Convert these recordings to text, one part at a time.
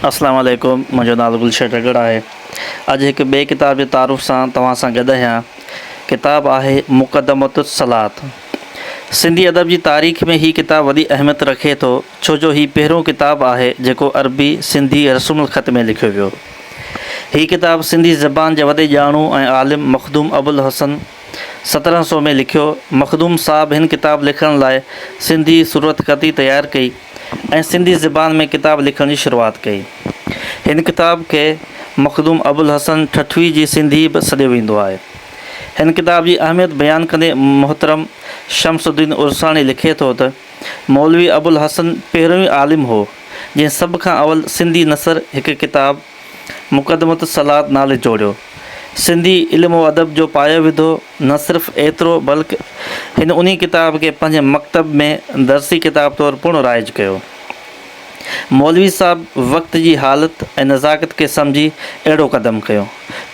اسلام عليڪم منهنجو نالو گلشير ٽڳڙ آهي اڄ هڪ ٻئي ڪتاب جي تعارف سان توهان سان گڏ آهيان ڪتاب آهي مقدمة الصلات سنڌي ادب جي تاريخ ۾ هي ڪتاب وڏي اهميت رکي ٿو ڇو جو هي پهريون ڪتاب آهي جيڪو عربي سنڌي رسم الخط ۾ لکيو ويو هي ڪتاب سنڌي زبان جي وڏي ڄاڻو ۽ عالم مخدوم ابوالحسن 1700 ۾ لکيو. مخدوم صاحب هن ڪتاب لکڻ لاء سنڌي صورتخطي تيار ڪئي ۽ سنڌي زبان ۾ ڪتاب لکڻ جي شروعات ڪئي. هن ڪتاب کي مخدوم ابوالحسن ٺٽوي جي سنڌي به سڏيو ويندو آهي. هن ڪتاب جي اهميت بيان ڪندي محترم شمس الدين عرساڻي لکي ٿو ته، مولوي ابوالحسن پهريون عالم هو، جنهن سڀ کان اول سنڌي نثر هڪ ڪتاب، مقدمة الصلوة نالي جوڙيو. سنڌي علم و ادب جو پايو وڌو، نه صرف ايترو بلڪ هن انهي ڪتاب کي پنهنجي مڪتب ۾ درسي ڪتاب طور پڻ رائج ڪيو. مولوي صاحب وقت جي حالت ۽ نزاڪت کي سمجهي اهڙو قدم کنيو،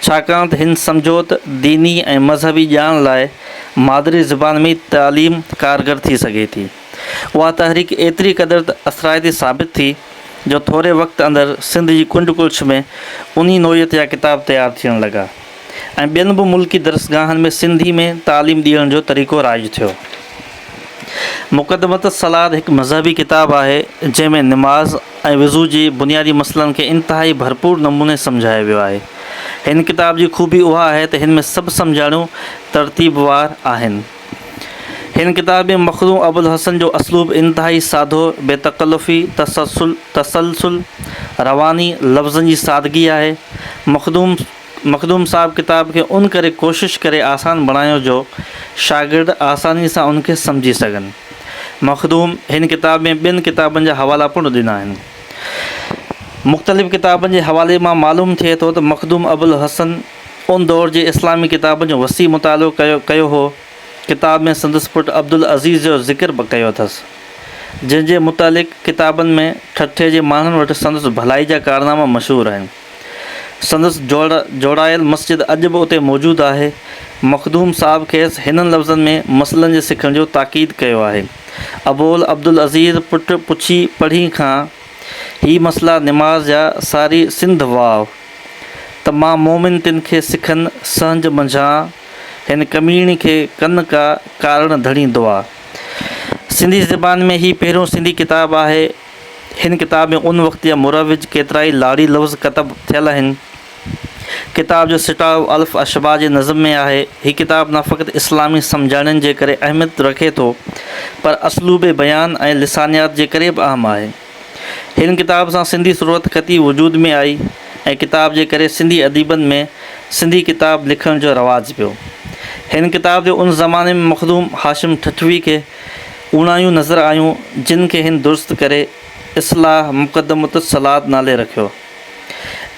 ڇاڪاڻ ته هن سمجهيو ته ديني ۽ مذهبي ڄاڻ لاء مادري زبان ۾ ئي تعليم ڪارگر ٿي سگهي ٿي. اها تحريڪ ايتري قدر ته اثرائتي ثابت ٿي جو ٿوري وقت اندر سنڌ جي ڪنڊ ڪڙڇ ۾ انهي نوعيت جا ڪتاب تيار ٿيڻ لڳا ۽ ٻين به ملڪي درسگاهن ۾ سنڌي ۾ تعليم ڏيڻ جو طريقو رائج ٿيو. مقدمة الصلوة هڪ مذهبي ڪتاب آهي جنهن ۾ نماز ۽ وضو جي بنيادي مسئلن کي انتهائي ڀرپور نموني سمجهايو ويو آهي. هن ڪتاب جي خوبي اها آهي ته هن ۾ سڀ سمجهاڻيون ترتيبوار آهن. هن ڪتاب ۾ مخدوم ابوالحسن جو اسلوب انتهائي سادو، بي تڪلفي، تسلسل، تسلسل، رواني، لفظن جي سادگي آهي. مخدوم مخدوم صاحب ڪتاب کي ان ڪري ڪوشش ڪري آسان بڻايو جو شاگرد آساني سان ان کي سمجهي سگهن. مخدوم هن ڪتاب ۾ ٻين ڪتابن جا حوالا پڻ ڏنا آهن. مختلف ڪتابن جي حوالي مان معلوم ٿئي ٿو ته مخدوم ابوالحسن ان دور جي اسلامي ڪتابن جو وسيع مطالعو ڪيو ڪيو هو. ڪتاب ۾ سندس پٽ عبدالعزيز جو ذڪر به ڪيو اٿس، جنهن جي متعلق ڪتابن ۾ ٺٽي جي ماڻهن وٽ سندس ڀلائي جا ڪارناما مشهور آهن. سندس جوڙايل مسجد اڄ به اتي موجود آهي. مخدوم صاحب کيس هنن لفظن ۾ مسئلن جي سکڻ جو تاڪيد ڪيو آهي، ابول عبدالعزيز پٽ پڇي پڙهين کان هي مسئلا نماز جا ساري سنڌ واء. ته مان مومن تن کي سکن سهنج منجهان هن ڪميڻي کي ڪن ڪا ڪارڻ ڌڻي دعا. سنڌي زبان ۾ هي پهريون سنڌي ڪتاب آهي. هن ڪتاب ۾ ان وقت جا مروج ڪيترائي لاڙي لفظ ڪتب ٿيل آهن. ڪتاب جو سٽاء الف اشباع جي نظم ۾ آهي. هي ڪتاب نه فقط اسلامي سمجهاڻين جي ڪري اهميت رکي ٿو پر اسلوب بيان ۽ لسانيات جي ڪري به اهم آهي. هن ڪتاب سان سنڌي صورتخطي وجود ۾ آئي ۽ ڪتاب جي ڪري سنڌي اديبن ۾ سنڌي ڪتاب لکڻ جو رواج پيو. هن ڪتاب تي ان زماني ۾ مخدوم هاشم ٺٽوي کي اوڻايون نظر آيون جن کي هن درست ڪري اصلاح مقدمة الصلوة نالي رکيو.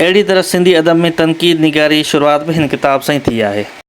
اهڙي طرح سنڌي ادب ۾ تنقيد نگاري جي شروعات به هن ڪتاب سان ئي ٿي آهي.